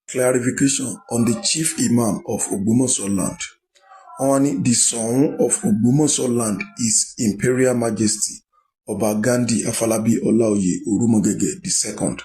Clarification on the Chief Imam of Ogbomoso land. Wọ́n wá ní the Soun of Ogbomoso land, His Imperial Majesty Ọba Ghandi Afolabi Olaoye Orumogege II,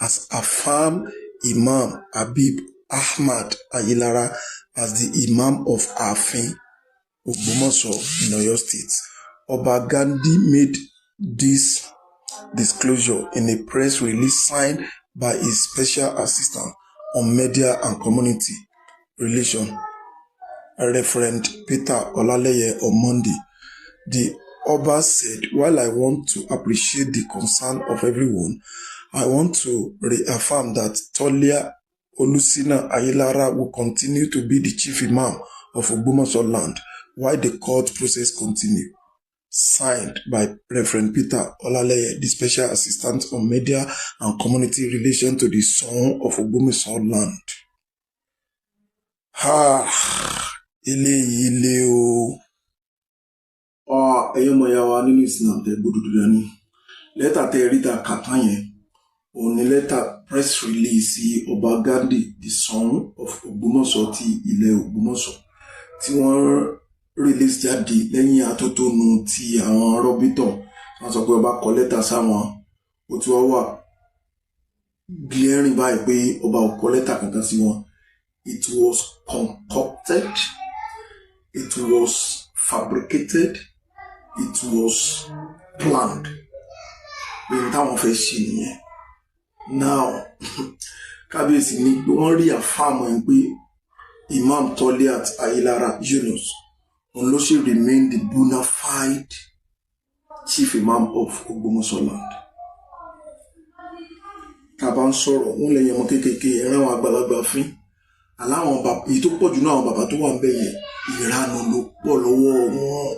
has affirmed Imam Habib Ahmad Ayilara as the Imam of Aafin Ogbomoso in Oyo State. Ọba Ghandi made this disclosure in a press release signed by his special assistant on media and community relations, Reverend Peter Olaleye, on Monday. The Oba said, "While I want to appreciate the concern of everyone, I want to reaffirm that Tolia Olusina Ayilara will continue to be the Chief Imam of Ogbomoso land while the court process continue." Signed by Reverend Peter Olaleye, the Special Assistant on Media and Community Relations to the Soun of Ogbomoso land. Ha! Eléyìí le o. Ẹ̀yin ọmọ ìyá wa nínú Islam, tẹ gbódúdú dání. Lẹ́tà tẹ rí ta kà tán yẹn, òun ni lẹ́tà press release Ọba Ghandi, the Soun of Ògbómọ̀ṣọ́ ti ilẹ̀ Ògbómọ̀ṣọ́, tí wọ́n release jáde lẹ́yìn atótónu ti àwọn rọ́bìtọ̀. Wọ́n sọ pé ọba kọ lẹ́tà sáwọn. Ó ti wá wà glaring báyìí pé ọba ò kọ lẹ́tà kankan sí wọn. It was concocted, it was fabricated, it was planned pé n táwọn fẹ́ ṣe nìyẹn. Now, kábíyèsí ní pé wọ́n rí àfáàmọ́ ẹ̀ pé Imam Toliat Ayilara Yunus, òun ló ṣì remain the bona fide Chief Imam of Ogbomoso land. Tá a bá ń sọ̀rọ̀, wọ́n lẹ́yìn ọmọ kéékèèké ẹ̀rọ àwọn àgbàlagbà fín aláwọn bàbá. Èyí tó pọ̀ jù náà, àwọn bàbá tó wà ń bẹ̀ yẹn, ìranu ló pọ̀ lọ́wọ́ wọn.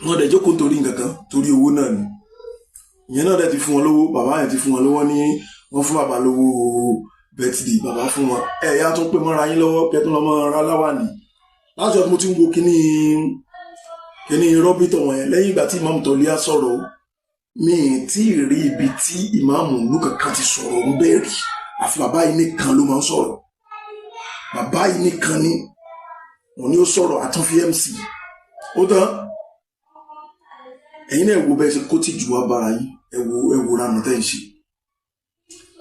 Wọn dẹ̀ jókòó torí nǹkan kan, torí owó náà ni. Ìyẹn náà dẹ̀ ti fún wọn lówó. Bàbá yẹn ti fún wọn lówó ní wọ́n fún bàbá lówó birthday. Bàbá fún wọn, ẹ̀ yá tún pé mọ́ra yín lọ́wọ́ kẹ́ tún lọ́ mọ́ ra láwàní. Láti ọdún mo ti ń wo kíní kíní rọ́bìtọ̀ wọn yẹn, lẹ́yìn ìgbà tí Imam Tọ́líà sọ̀rọ̀, mi ì tí ì rí ibi tí ìmáàmù ìlú kankan ti sọ̀rọ̀ ń bẹ́ẹ̀ rí, àfi bàbá yìí nìkan ló máa ń sọ̀rọ̀. Bàbá yìí nìkan ni òun ni ó sọ̀rọ̀ àtúnfi MC ó tán. Ẹ̀yin náà wo bẹ́ẹ̀ ṣe kó tìjú wá bára yín. Ẹ wo ranù tẹ́ ń ṣe.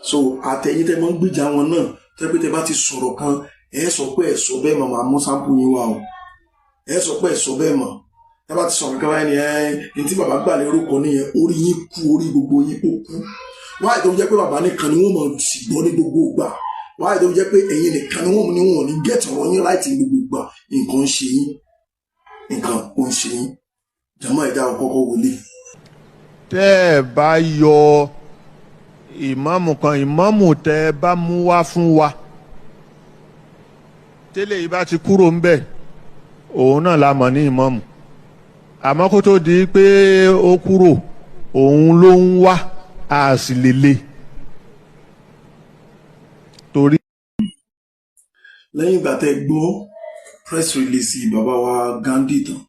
So àtẹ̀yìn tẹ́ máa ń gbìjà wọn náà, tẹ́ pé tẹ́ bá ti sọ̀rọ̀ kan, ẹ sọ pé ẹ sọ bẹ́ẹ̀ mọ̀, máa mú sample yín wá o. Ẹ sọ pé ẹ sọ bẹ́ẹ̀ mọ̀. Tẹ́ bá ti sọ̀rọ̀ kan báyìí ni ẹ ní tí bàbá gbà lérò kan nìyẹn. Orí yín kú, orí gbogbo yín ó kú. Wáyé tó jẹ́ pé bàbá nìkan ni wọ́n mọ̀ sì gbọ́ ní gbogbo ìgbà? Wáyé tó jẹ́ pé ẹ̀yin nìkan ni wọ́n ní wọn ní get ọ̀rọ̀ yín right ní gbogbo ìgbà? Nǹkan ń ṣe yín, nǹkan ó ń ṣe yín. Jàmọ́, ẹ̀dá ọ̀kọ́kọ́ wọlé. Tẹ́ ẹ bá yọ ìmáàmù kan, ìmáàmù tẹ́ ẹ bá mú wá fún wa, tẹ́lẹ̀ yìí bá ti kúrò ńbẹ̀, òun náà la mọ̀ ní ìmáàmù. Àmọ́ kó tó di pé ó kúrò, òun ló ń wá, a sì lè le torí. Lẹ́yìn ìgbà tẹ́ gbọ́ press release bàbá wa Gandhi tán,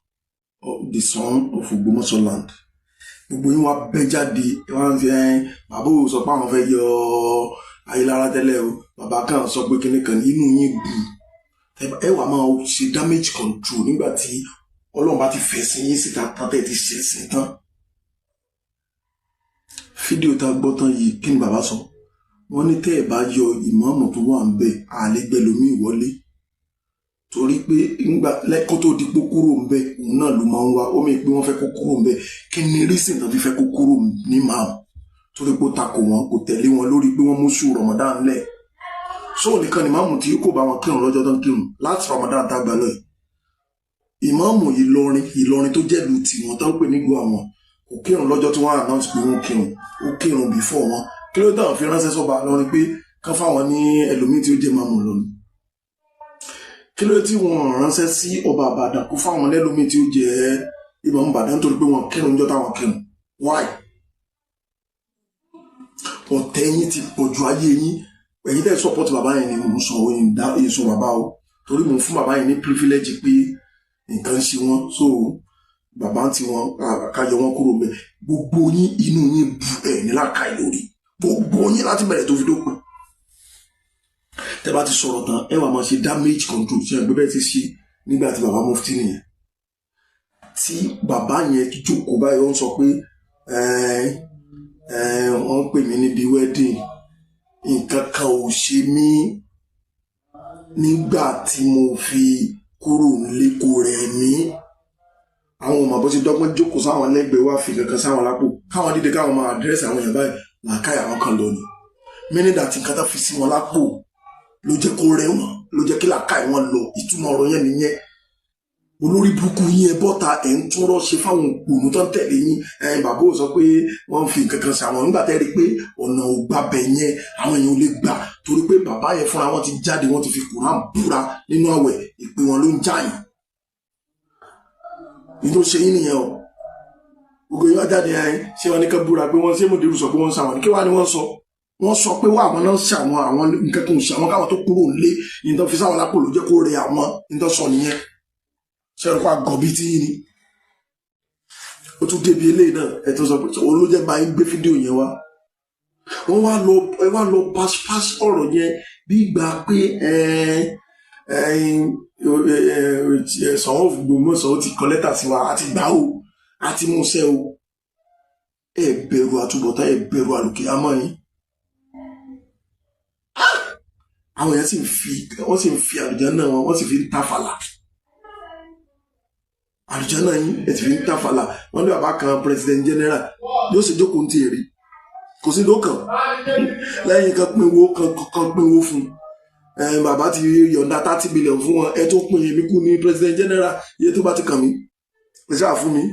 the Soun of Ògbómọ̀ṣọ́ land, gbogbo yín wá bẹ́ jáde, wọ́n fi ẹ́ bàbá ò sọ pé àwọn fẹ́ yọ Ayélára tẹ́lẹ̀ o, bàbá kan sọ pé kíní kan inú yín bù. Ẹ wà máa ṣe damage control nígbà tí Ọlọ́run bá ti fẹ̀sìn yín síta tán, tẹ́ ti ṣẹ̀sìn tán. Fídíò tá a gbọ́ tán yìí, kí ni bàbá sọ? Wọ́n ní tẹ́ ẹ̀ bá yọ ìmáàmù tó wà ń bẹ̀, àlégbẹ́lómi ìwọlé, torí pé ńgbà lẹ́kọ́ tó di pé kúrò ń bẹ̀, òun náà ló máa ń wá. Ó mì pé wọ́n fẹ́ kó kúrò ń bẹ̀. Kí ni reason tó fi fẹ́ kó kúrò ní máàmù? Torí pé ó takò wọn, kò tẹ̀lé wọn lórí pé wọ́n mú sùn Ramadan lẹ̀. Sóò nìkan ni ìmáàmù tí kò bá wọn kírun lọ́jọ́ tó ń kírun láti Ramadan tá a gbà lọ yìí. Ìmáàmù Ìlọrin, Ìlọrin tó jẹ́lu tiwọn tó ń pè nílùú àwọn, kò kírun lọ́jọ́ tí wọ́n announce pé wọ́n kírun. Ó kírun before wọn. Kí ló dáhùn fi ránṣẹ́ sọ́ba lọ́rin pé kán fáwọn ní ẹlòmíì tí ó jẹ́ máàmù lọ́nà? Kí ló tí wọ́n ránṣẹ́ sí ọba Àbàdàn kó fáwọn lẹ́lòmíì tí ó jẹ́ ìmáàmù Ìbàdàn nítorí pé wọ́n kírun níjọ́ táwọn kírun? Why? Ọ̀tẹ̀ yín ti pọ̀ ju ayé yín. Ẹ̀yin tẹ́ support bàbá yẹn ni mò ń sọ oyin dá èso bàbá o, torí mò ń fún bàbá yẹn ní privilege pé nǹkan ń ṣe wọ́n. So Bàbá tí wọn káyọ wọn kúrò mẹ. Gbogbo yín, inú yín bu ẹ ní làákàyè lórí gbogbo yín láti bẹ̀rẹ̀ tó fi dópin. Tẹ́ bá ti sọ̀rọ̀ tán, ẹ wà máa ṣe damage control. Ṣe àgbẹ̀ bẹ́ẹ̀ ti ṣe nígbà tí bàbá mufti nìyẹn, tí bàbá yẹn jókòó báyìí, ó ń sọ pé wọ́n ń pè mí níbi wedding, nǹkan kan ò ṣe mí nígbà tí mo fi kúrò nílé, kò rẹ̀ mí. Àwọn ọmọ bó ti dọ́gbọ́n jókòó sáwọn lẹ́gbẹ̀ẹ́, wá fi kankan sáwọn lápò, káwọn dídé, káwọn máa address àwọn èèyàn báyìí. Làákàyè àwọn kan lọ ni, meaning that nǹkan tó fi sí wọn lápò ló jẹ́ kó rẹ̀ wọ́n, ló jẹ́ kí làákàyè wọn lọ. Ìtumọ̀ ọ̀rọ̀ yẹn nìyẹn. Olórí burúkú yín, ẹ bọ́ta, ẹ̀ ń túnrọ́ ṣe fáwọn òpònú tó ń tẹ̀lé yín. Ẹ̀ bàbá ò sọ pé wọ́n fi nǹkan kan ṣàwọn nígbà tẹ́ rí pé ọ̀nà ò gbàbẹ̀ yẹn, àwọn èèyàn ò lè gbà, torí pé bàbá yẹn fúnra wọn ti jáde, wọ́n ti fi Kùrán búra nínú àwẹ̀, ìpè wọn ló ń já yìí. Ní tó ṣe yín nìyẹn o. Gbogbo yín wá jáde, ẹ ṣé wọn ní ká búra pé wọ́n ṣé mòdìrú sọ pé wọ́n ń ṣàwọn kí wàá ní wọ́n sọ? Wọ́n sọ pé wọ́n àwọn náà ṣàwọn, àwọn nǹkan kan ò ṣàwọn káwọn tó kúrò nílé, ní tó fi sáwọn lápò ló jẹ́ kó rẹ àwọn. Ní tó sọ nìyẹn. Ṣẹ́rù kó àgọ́ bíi tí yín ni ó tún débi eléyìí náà. Ẹ tó sọ pé òun ló jẹ́ máa ń gbé fídíò yẹn wá. Wọ́n wá lọ, ẹ wá lọ paṣípàṣí ọ̀rọ̀ yẹn bí ìgbà pé Ṣọ̀ún Ògbómọ̀ṣọ́ ti kọ lẹ́tà sí wa, àti gbà ó, àti múṣẹ́ o. Ẹ bẹ̀rù àtúbọ̀tán, ẹ bẹ̀rù àlùkè àmọ́ yín. Àwọn èèyàn sì ń fi, wọ́n sì ń fi àlùjánnà wọn, wọ́n sì fi ń tàfàlà. Àlùjánnà yín, ẹ sì fi ń tàfàlà. Wọ́n ní bàbá kan, president general, yóò ṣe jókòó ní ti èrè, kò sí lókàn lẹ́yìn kan pín owó kan kan pín owó fún un. Bàbá ti yọ̀ǹda 30 billion fún wọn, ẹ tó pín. Èmi kú ní president general, iye tó bá ti kàn mí, ẹ ṣáà fún mi.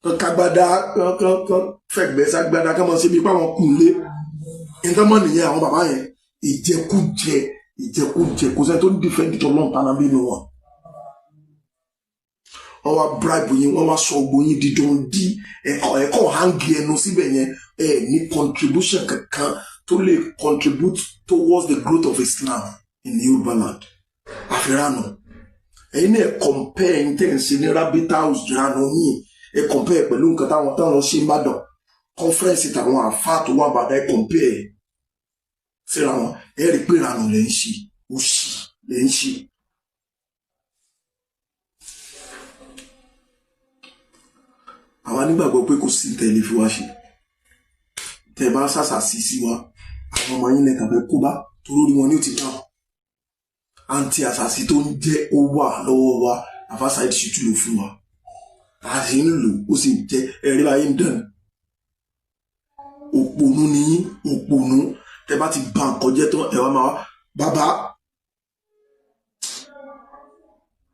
Kan kágbádá kan kan kan fẹ̀gbẹ́ ságbádá, kan mọ̀ síbi pé àwọn kù lé nǹkan mọ̀ nìyẹn. Àwọn bàbá yẹn, ìjẹkújẹ, ìjẹkújẹ, kò sẹ́ni tó ń defend tọ́lọ́n tánà bínú wọn. Wọ́n wá bribe yín, wọ́n wá sọ gbogbo yín di dundí. Ẹ̀kọ́ ẹ̀kọ́ hangi ẹnu síbẹ̀ yẹn. Ẹ ní contribution kankan tó lè contribute towards the growth of Islam in Yorùbá land, àfihàn. Ẹ̀yin náà compare ẹ̀yin tẹ̀ ń ṣe ní Rabita House ìrànà yín, ẹ compare pẹ̀lú nǹkan táwọn ṣe ń bàdàn, conference tàwọn àfáà tó wà bàdà, ẹ compare síra wọn, ẹ rí i pé ìrànà lẹ́ ń ṣe, òṣì lẹ́ ń ṣe. Àwa nígbàgbọ́ pé kò sí tẹ̀lé fi wá ṣe. Tẹ̀ bá ṣàṣà sí sí wa, àwọn ọmọ yín lẹ́ka fẹ́ kó bá tó lórí wọn ní ó ti dáhùn. Àǹtí àṣàṣì tó ń jẹ́ ó wà lọ́wọ́ wa. Àfáṣà ìṣítú ló fún wa, a sì ń lò ó, sì jẹ́ ẹ̀rí báyìí ń dàn. Òpònú ni yín, òpònú. Tẹ bá ti ba nǹkan jẹ́ tán, ẹ wá máa wá bàbá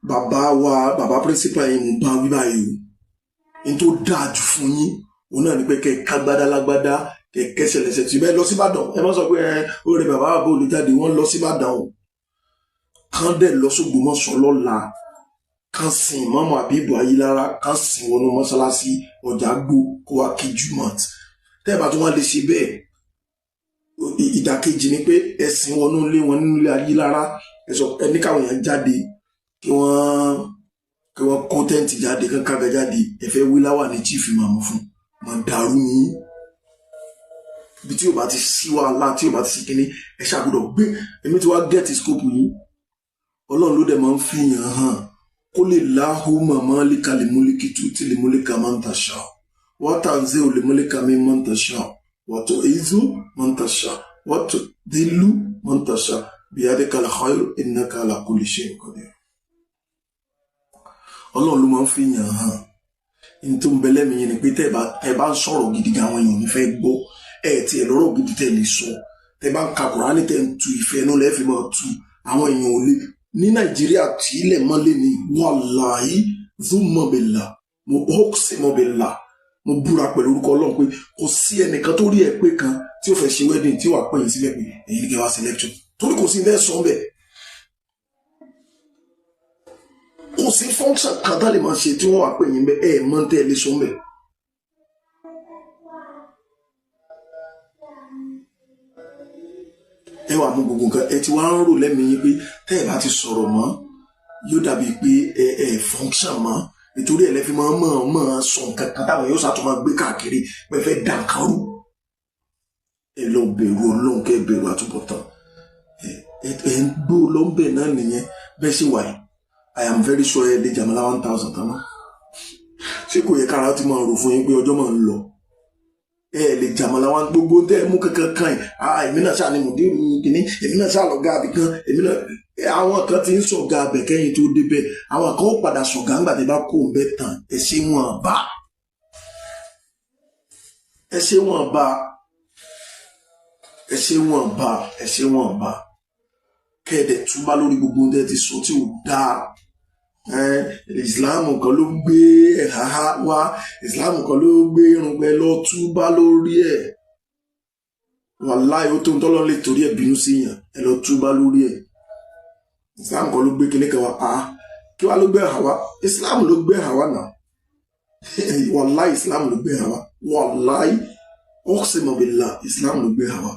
bàbá wa, bàbá principal yẹn, mò ń bá wí báyìí o. N tó dáa jù fún yín òun náà ni pé kẹ kágbádá lágbádá, kẹ kẹsẹ̀ lẹ́sẹ̀ tì bẹ́ẹ̀ lọ síbàdàn. Ẹ má sọ pé ẹ ó rẹ bàbá bàbá olùjáde wọn lọ síbàdàn o. Kán dẹ̀ lọ s'Ógbómọ̀ṣọ́ lọ́la, kán sin Ìmáàmù Àbíbù Ayílára, kán sin wọnú mọ́ṣáláṣí ọjà gbó, kó wá kí jùmọ̀t. Tẹ́ ẹ bá tún wá lè ṣe bẹ́ẹ̀, ìdàkejì ni pé ẹ sin wọnú ilé wọn nínú ilé Ayílára. Ẹ sọ ẹ ní káwọn èèyàn jáde, kí wọ́n kó tẹ́ǹtì jáde, kán kága jáde. Ẹ fẹ́ wí láwà ní chief imam fún mọ̀ dàrú ní ibi tí o bá ti sí wàhálà, tí o bá ti sí kínní, ẹ ṣàgbọ́dọ̀ gbé. Èmi ti wá get scope yín. Ọlọ́run ló dẹ̀ máa ń fi yàn hàn kó lè láhù màmá líka lè múlíkì tú tí lè múlíkà máa ń tàṣà wọ́tà ń zé ò lè múlíkà mi máa ń tàṣà wọ́tò ìzú máa ń tàṣà wọ́tò dìlú máa ń tàṣà biyadika al-khayr innaka ala kulli shay'in qadir. Ọlọ́run ló máa ń fi yàn hàn. Ní tó ń bẹ lẹ́mìí yẹn ni pé tẹ́ ẹ bá ń sọ̀rọ̀ gidi gan, àwọn èèyàn ò ní fẹ́ gbọ́. Ẹ tiẹ̀ lọ́rọ̀ gidi tẹ́ lè sọ. Tẹ́ bá ń ka Kùránì, tẹ́ ń tu ìfẹ́ inú lẹ́ẹ̀fì máa tu àwọn èèyàn ò lè ní Nàìjíríà tí ilẹ̀ mọ́lẹ̀ ní. Wàláhí zumabila, mo hóksìmọ́bìlà, mo búra pẹ̀lú orúkọ Ọlọ́run pé kò sí ẹnìkan tó rí ẹ pé kan tí ó fẹ́ ṣe wedding tí ó wà pé yín sílẹ̀ pé èyí ní kí wá sí lecture, torí kò sí ilé sọ bẹ́ẹ̀. Kò sí function kan tá lè máa ṣe tí wọ́n wà pé yín bẹ́ẹ̀, ẹ̀ mọ́ tẹ́ ẹ lè sọ bẹ́ẹ̀. Ẹ wà mú gbogbo nǹkan ẹ ti wá ń rò lẹ́mìí yín pé tẹ́ ẹ bá ti sọ̀rọ̀ mọ́, yóò dàbí pé ẹ function mọ́. Nítorí ẹ̀ lẹ́fi máa mọ̀ mọ̀ sọ nǹkan kan táwọn yóò sàtúmọ̀ gbé káàkiri pé fẹ́ dà nǹkan rú. Ẹ lọ bẹ̀rù Ọlọ́run, kẹ́ ẹ bẹ̀rù àtúbọ̀tán. Ẹ ń gbó lọ́nbẹ̀ náà nìyẹn bẹ́ẹ̀ ṣe wà yìí. I am very sure ẹ lè jàmọ́lá 1,000 tán mọ́. Ṣé kò yẹ kára ti máa rò fún yín pé ọjọ́ máa ń lọ? Ẹ lè jàmọ́lá wọn gbogbo tẹ́ ẹ mú kankan kan yìí. Ah, èmi náà ṣáà ni mùdírù kìíní, èmi náà ṣáà lọ́gá àbí kan, èmi náà. Àwọn kan ti ń sọ̀gá abẹ kẹ́yìn tó débẹ̀. Àwọn kan ó padà sọ̀gá ńgbà tí bá kó ń bẹ́ tán. Ẹ ṣé wọn bá, ẹ ṣé wọn bá, ẹ ṣé wọn bá, ẹ ṣé wọn bá. Kẹ́ẹ̀dẹ̀ túbá lórí gbogbo ohun tẹ́ ti sọ tí ò dáa. Ìsìláàmù kan ló gbé ẹ̀háhá wá, ìsìláàmù kan ló gbé irùngbẹ́, lọ túbá lórí ẹ̀. Wàláì, ó tó ń tọ́lọ́ lè torí ẹ̀ bínú sí yàn. Ẹ lọ túbá lórí ẹ̀. Ìsìláàmù kan ló gbé kinní kan wá. Ah, kí wá ló gbé ẹ̀hà wá? Ìsìláàmù ló gbé ẹ̀hà wá náà. Wàláì, ìsìláàmù ló gbé ẹ̀hà wá. Wàláì, uqsimu billah, ìsìláàmù ló gbé ẹ̀hà wá.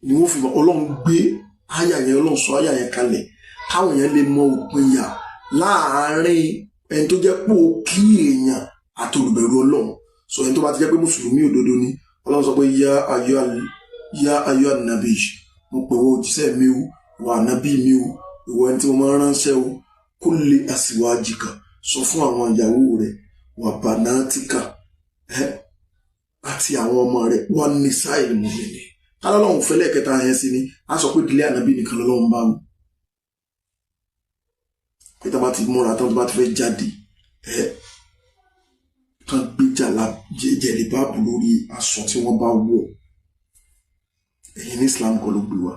Ni wọ́n fi mọ Ọlọ́run gbé àyà yẹn, Ọlọ́run sọ àyà yẹn kalẹ̀ káwọn yẹn lè mọ òpin yà láàárín ẹni tó jẹ́ pé ó kí èèyàn àti olùbẹ̀rù Ọlọ́run. Sọ ẹni tó bá ti jẹ́ pé mùsùlùmí òdodo ni. Ọlọ́run sọ pé yá ayọ́ ànábì, mo pè wọ́n òjíṣẹ́ mi o, ìwọ ànábì mi o, ìwọ ẹni tí mo máa ń ránṣẹ́ o, kulli aswajika, sọ fún àwọn ìyàwó rẹ̀, wà banatika, àti àwọn ọmọ rẹ̀, wà nisa'il mu'minin. Kálọ́lọ́hún fẹ́lẹ́ kẹta yẹn sí ni a sọ pé ìdílé ànábì nìkan lọ́lọ́hún bá wù pé tá a bá ti múra tán, tó bá ti fẹ́ jáde, ẹ kàn gbé jàlá jẹ̀lìbáàbù lórí aṣọ tí wọ́n bá wọ̀. Ẹ̀yin ní Islam kọ́ ló gbé wa.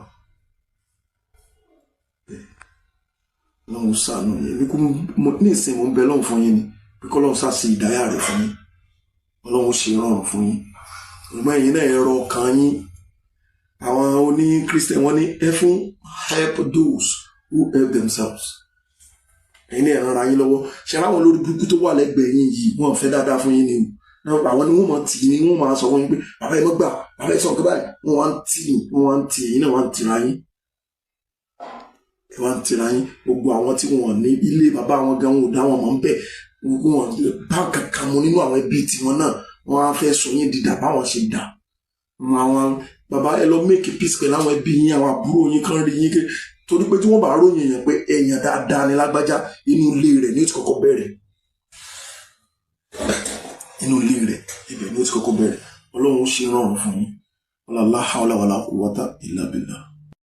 Lọ́hún ṣàánú yẹn ní kú ní ìsìn. Mò ń bẹ lọ́hún fún yín ni pé kọ́lọ́hún ṣá ṣe ìdáyà rẹ̀ fún yín, Ọlọ́hun ṣe rọrùn fún yín. Ṣùgbọ́n ẹ̀yin náà, ẹ̀rọ ọkàn yín. Àwọn oní Christian wọ́n ní heaven help those who help themselves. Ẹ̀yin náà, ẹ ràn ara yín lọ́wọ́. Ṣe aláwọn olórí burúkú tó wà lẹ́gbẹ̀ẹ́ yín yìí, wọ́n fẹ́ dáadáa fún yín ni o. Àwọn ni wọ́n máa tì ní, wọ́n máa sọ fún yín pé bàbá ẹ mọ́ gbà, bàbá ẹ sọ nǹkan báyìí. Wọ́n wá ń tì yín, wọ́n wá ń tì yín náà, wá ń tìra yín, ẹ wá ń tìra yín. Gbogbo àwọn tí wọ́n ní ilé bàbá wọn gan, wọn ò dá wọn mọ̀ ń bẹ̀, wọn bá kankan mu nínú àwọn ẹbí tiwọn náà, wọ́n á fẹ́ sọ yín dìdà báwọn ṣe dà. Àwọn bàbá, ẹ lọ make peace pẹ̀lú àwọn ẹbí yín, àwọn àbúrò yín kan rí yín ké, torí pé tí wọ́n bá ròyìn èèyàn pé èèyàn dáadáa ni lágbájá, inú ilé rẹ̀ ní ó ti kọ́kọ́ bẹ̀rẹ̀. Inú ilé rẹ̀, ibẹ̀ ní ó ti kọ́kọ́ bẹ̀rẹ̀. Ọlọ́run ó ṣe rọrùn fún yín. Wala la hawla wala quwwata illa billah.